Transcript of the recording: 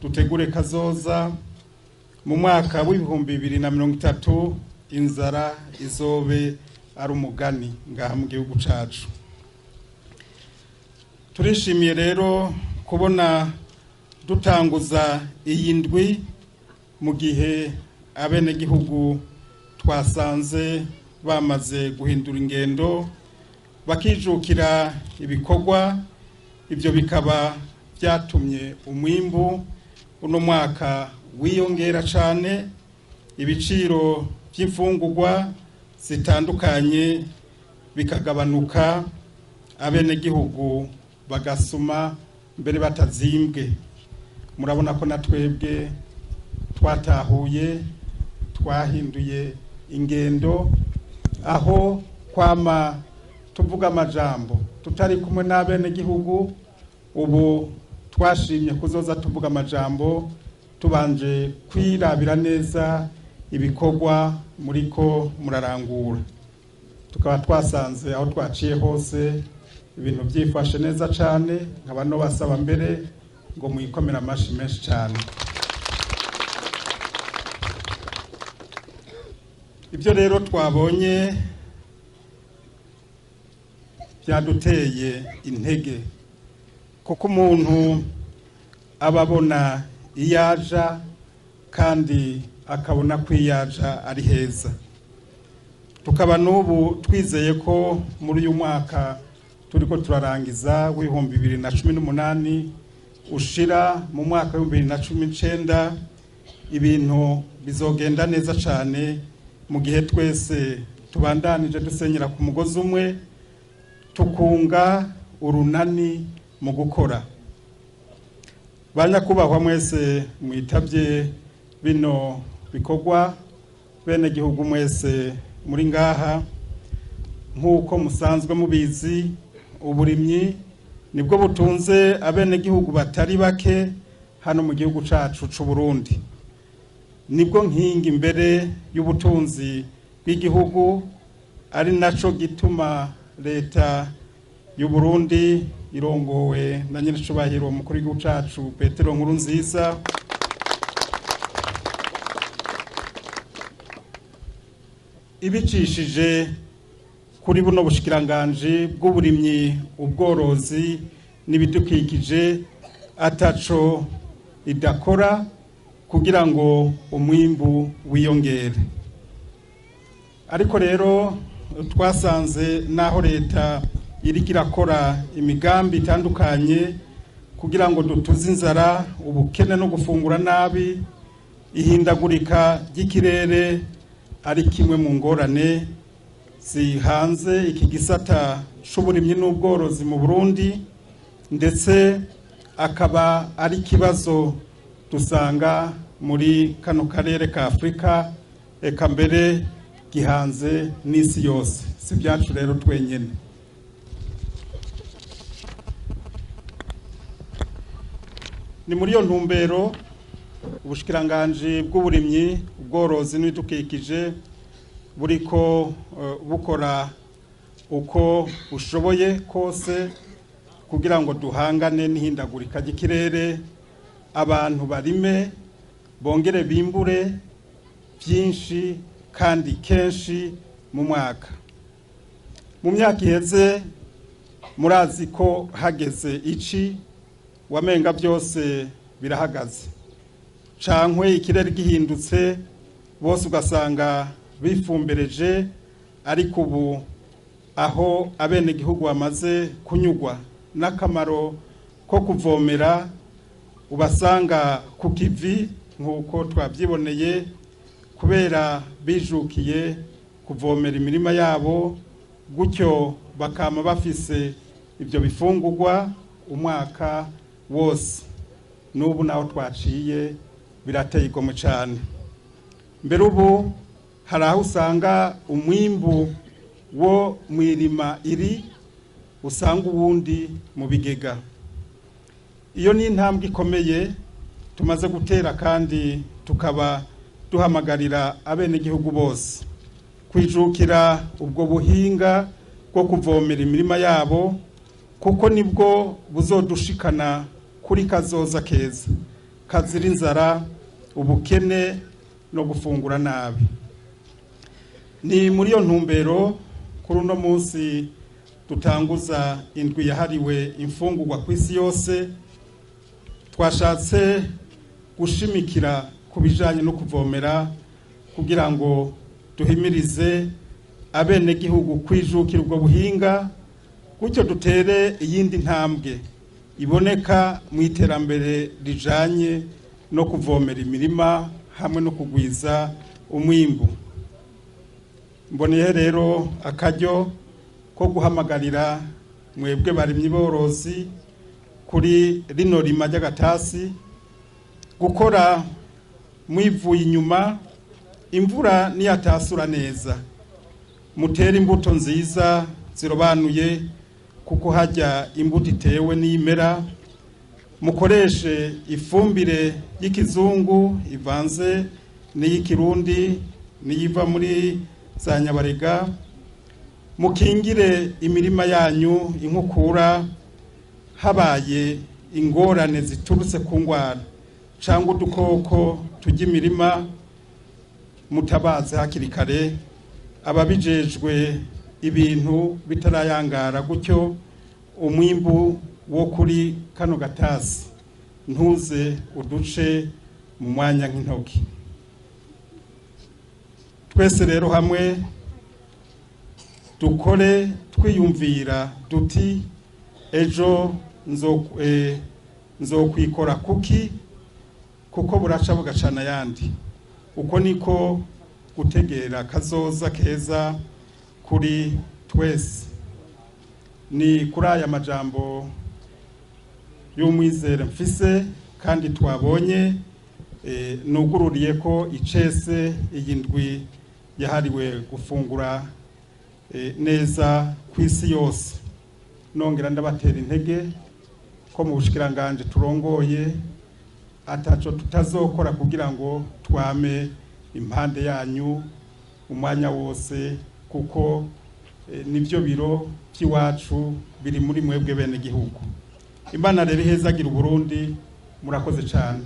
dutegure kazoza mu mwaka w'2030 inzara izobe ari umugani ngaha mu gihugu cacu. Turishimiye rero kubona dutanguza iyi ndwi mu gihe abenegihugu twasanze bamaze guhindura ingendo bakijukira ibikorwa. Ibyo bikaba byatumye umwimbu uno mwaka wiyongera cyane, ibiciro by'imfungurwa zitandukanye bikagabanuka, abenegihugu bagasuma mbere batazimbwe. Murabona ko natwebwe twatahuye, twahinduye ingendo, aho kwama tuvuga amajambo tutari kumwe n'abenegihugu, ubu twashimye kuzoza tuvuga amajambo tubanje kwirabira neza ibikorwa muriko murarangura. Tukaba twasanze aho twaciye hose ibintu byifashe neza cyane, nkaba no basaba mbere ngo muyikomera amashi menshi cyane. Ibyo rero twabonye byaduteye intege, kuko umuntu ababona iyaja kandi akabona ko iyaja ari heza. Tukaba n'ubu twizeye ko muri uyu mwaka turiko turarangiza w'2018 ushira mu mwaka w'2019 ibintu bizogenda neza cyane, mu gihe twese tubandanije dusenyera ku mugozi umwe, tukunga urunani mu gukora. Banyakubahwa mwese mwitabye bino bikorwa, bene gihugu mwese muri ngaha, nk'uko musanzwe mubizi, uburimyi nibwo butunze abenegihugu batari bake hano mu gihugu cacu c'u Burundi. Nibwo nkingi imbere y'ubutunzi bw'igihugu, ari naco gituma leta y'u Burundi irongowe na nyirinshubahiro umukuru w'igihugu cacu Petero Nkurunziza ibicishije kuri buno bushikiranganji bw'uburimyi, ubworozi n'ibidukikije ataco idakora kugira ngo umwimbu wiyongere. Ariko rero twasanze naho leta iriko irakora imigambi itandukanye kugira ngo dutuze inzara, ubukene no gufungura nabi, ihindagurika ry'ikirere ari kimwe mu ngorane zihanze iki gisata c'uburimyi n'ubworozi mu Burundi, ndetse akaba ari kibazo dusanga muri kano karere ka Afrika, eka mbere gihanze n'isi yose, si byacu rero twenyene. Ni muri iyo ntumbero ubushikiranganji bw'uburimyi, ubworozi n'ibidukikije buriko bukora uko bushoboye kose kugira ngo duhangane n'ihindagurika ry'ikirere, abantu barime bongere bimbure byinshi kandi kenshi mu mwaka. Mu myaka iheze murazi ko hageze ici wamenga byose birahagaze, cankwe ikirere gihindutse bose ugasanga bifumbereje. Ariko ubu aho abenegihugu bamaze kunyugwa n'akamaro ko kuvomera, ubasanga ku kivi nk'uko twabyiboneye, kubera bijukiye kuvomera imirima yabo, gutyo bakama bafise ibyo bifungurwa umwaka wose. N'ubu naho twaciye birateye igomwe cyane. Mbere ubu hari aho usanga umwimbu wo mwirima iri usanga uwundi mu bigega. Iyo ni intambwe ikomeye tumaze gutera, kandi tukaba duhamagarira abenegihugu bose kwijukira ubwo buhinga bwo kuvomera imirima yabo, kuko nibwo buzodushikana kuri kazoza keza kazira inzara, ubukene no gufungura nabi. Ni muri iyo ntumbero kuri uno munsi dutanguza indwi yahariwe imfungurwa ku isi yose, twashatse gushimikira ku bijanye no kuvomera kugira ngo duhimirize abenegihugu kwijukira ubwo buhinga, gutyo dutere iyindi ntambwe iboneka mu iterambere rijanye no kuvomera imirima hamwe no kugwiza umwimbu. Mboneye rero akaryo ko guhamagarira mwebwe barimyi borozi kuri rino rima ry'agatasi gukora mwivuye inyuma, imvura niyatasura neza mutere imbuto nziza zirobanuye, kuko hajya imbuto itewe n'imera. Mukoreshe ifumbire y'ikizungu ivanze n'iy'ikirundi n'iyiva muri za nyabarega. Mukingire imirima yanyu inkukura, habaye ingorane ziturutse ku ngwara cyangwa udukoko tujya imirima mutabaze hakiri kare ababijejwe ibintu bitarayangara, gutyo umwimbu wo kuri kano gatasi ntuze uduce mu mwanya nk'intoki. Twese rero hamwe dukore twiyumvira duti ejo nzokwikora kuki, kuko buraca bugacana yandi. Uko niko gutegera kazoza keza kuri twese. Ni kuri aya majambo y'umwizere mfise kandi twabonye nugururiye ko icese iyi ndwi yahariwe gufungura neza ku isi yose. Nongera ndabatera intege ko mu bushikiranganje turongoye ataco tutazokora kugira ngo twame impande yanyu umwanya wose, kuko nivyo biro by'iwacu biri muri mwebwe bene gihugu. Imana rero ihezagira Uburundi. Murakoze cyane.